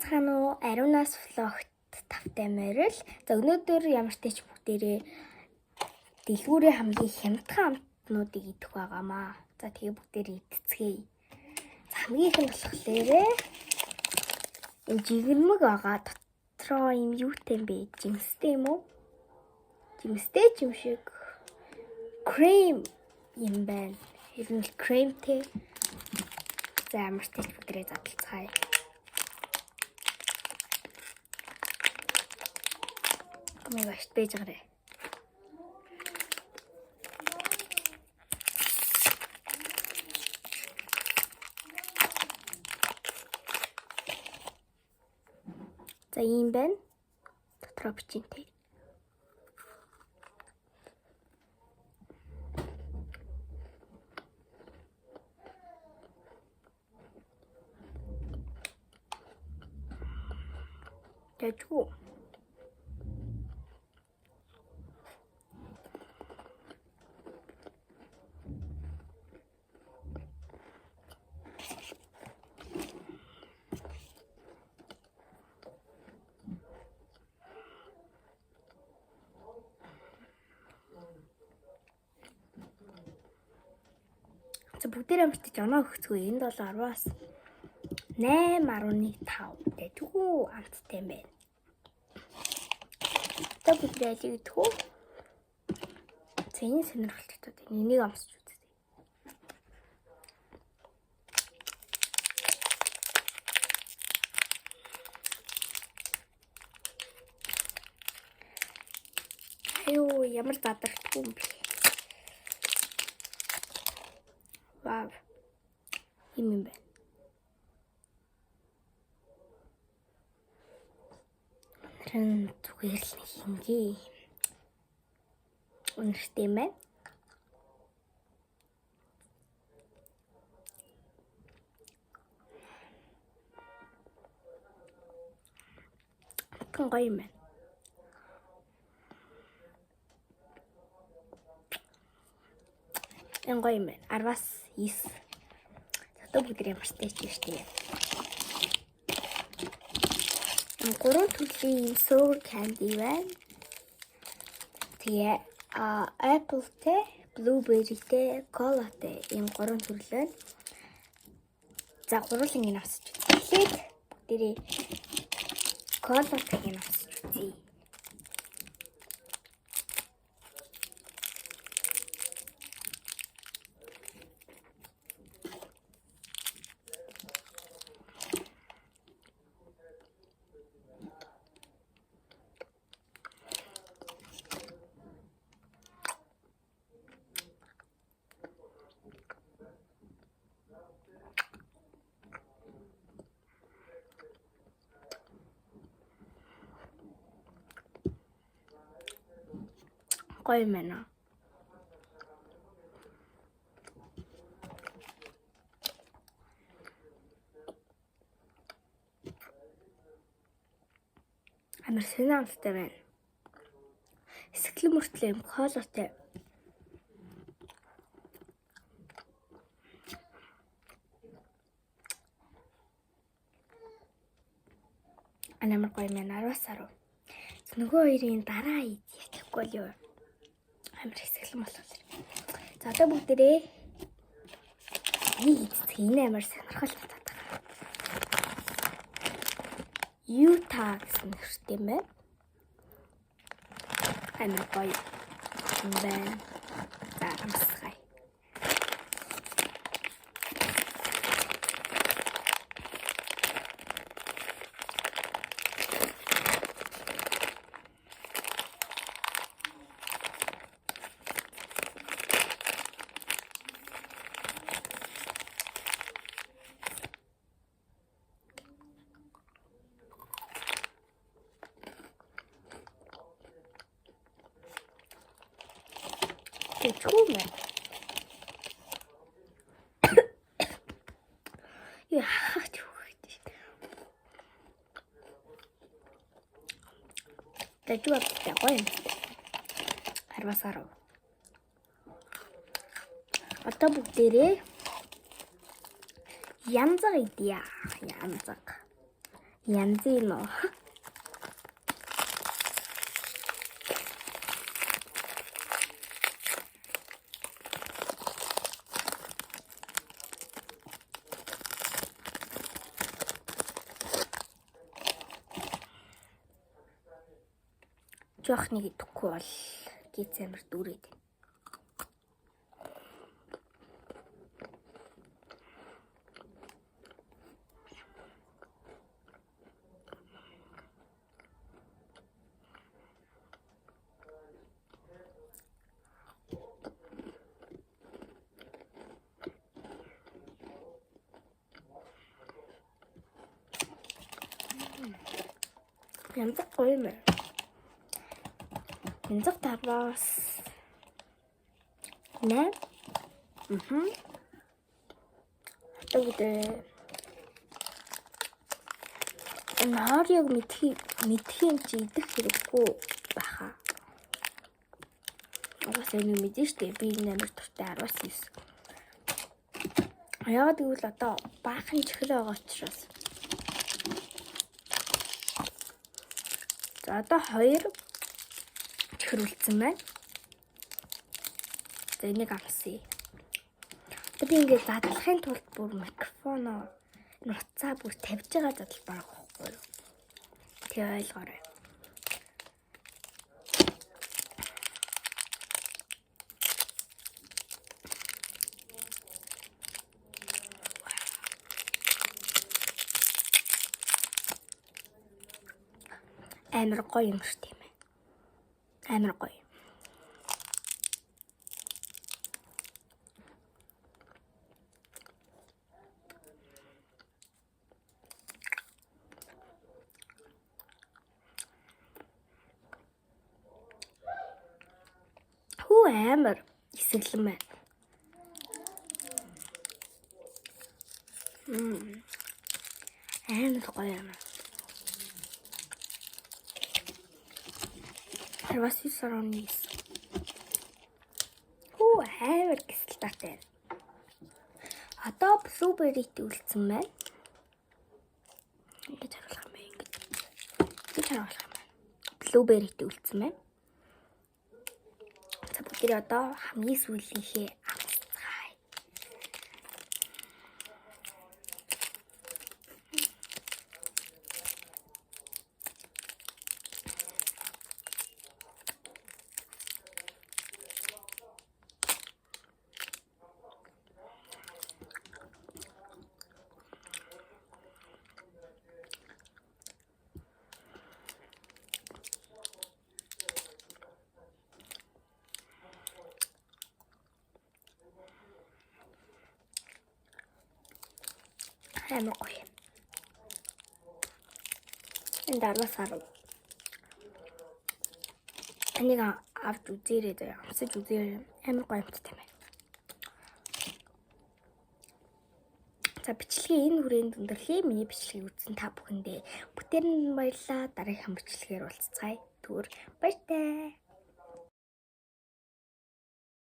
Байцгаана уу? Ариунаас vlog-т тавтай морил. За, өнөөдөр ямар ч тач бүгдээрээ дэлгүүрийн хамгийн хямдхан амтнуудыг идэх байгаамаа. За, тэгээ бүгдээрээ идцгээе. За, хамгийн ихэнд болохоор энэ жигэрмэг байгаа. Дотроо юм юутай юм бэ? Жимстэй юм уу? Жимстэй ч юм шиг крем юм байна. Ер нь л кремтэй. За, ямар ч тач бүгдээрээ задлцгаая. Oh my gosh, байж байгаарэ. За, ийм байна. Дотроо бичинтэй. Тэжгүй. За, бүгдээр амтж оноо өгцгөө. Энд бол 10-аас 8.5 дэжгүй амттай юм байна. За, бүгд алийг идэх үү? За, энэ сонирхолтой. Энийг амсч үзье. Аюу, ямар задрагдгүй юм бэ? Вау. Юм юм байна. Үнэр нь зүгээр л нэг хингээ. Үнэртэй юм байна. Тэн гоё юм байна. Энэ гоё юм байна. 10-аас 9. Одоо бүгд ямар ч тач штэ. Энэ гурван төрлийн юм sour candy байна. Тэгээ apple-тэй, blueberry-тэй, cola-тэй ийм гурван төрөл байна. За, гурван ингэ авсаж. Тэгэхээр бүгдээрээ cola-тэй авсаж үзье. Гоё юм байна. Амар сонин амттай байна. Эсэглэн мөртлөө юм колотой. Амар гоё юм байна. 10-аас 10. Нөгөө хоёрын дараа идэх гэхгүй л юу. Амар хэсэглэн болохоор. За, одоо бүгдээрээ энийг идэх. Энэ амар сонирхолтой байгаа. Юта гэсэн нэртэй юм байна. Амар гоё юм байна. За, амсгая. Тэжгүй юм байна. Яа, хаач өгөх шүү дээ. Тэжгүй амттай гоё юм. 10-аас 10. Одоо бүгдээрээ янзаг идья. Янзаг. Янзын юм уу? Жоохныг идэхгүй бол гиз амир дүүрээд байна. Янзаг гоё юм байна. Янзаг 5-аас 8. Одоо гэдэг энэ Ореог мэдх юм чи идэх хэрэггүй баха. Угаасаа энэ мэдэн штэ. Би энэ амар дуртай 10-аас 9. Яагаад гэвэл одоо баахан чихэр байгаа учраас. За одоо 2 чихэр үлдсэн байна. За энийг амсъя. Одоо би ингээд задлахын тулд бүр микрофоноо нуцаа бүр тавьж байгаа задал байгаа байхгүй юу? Тэг ойлгоорой. Амар гоё юм шүү дээ. Амар гоё. Хүү амар исгэлэн байна. Амар гоё юм. 10-аас 9.9. Хүү амар гисэлтаатай. Одоо blueberry-тэй үлдсэн байна. Ингэж харуулах юм бэ? Ингэж харуулах юм байна. Blueberry-тэй үлдсэн байна. За бүгдээ одоо хамгийн сүүлийнхээ амсцгаая. Амар гоё. Энэ 10-аас 10. Энийг авч үзээрэй заяа. Амсаж үзээрэй. Амар гоё амттай байна. За бичлэгийн энэ хүрээнд өндөрлөе. Миний бичлэгийг үзсэн та бүхэндээ бүтээрэнд баярлалаа. Дараагийн бичлэгээр уулзцгаая. Түр баяртай.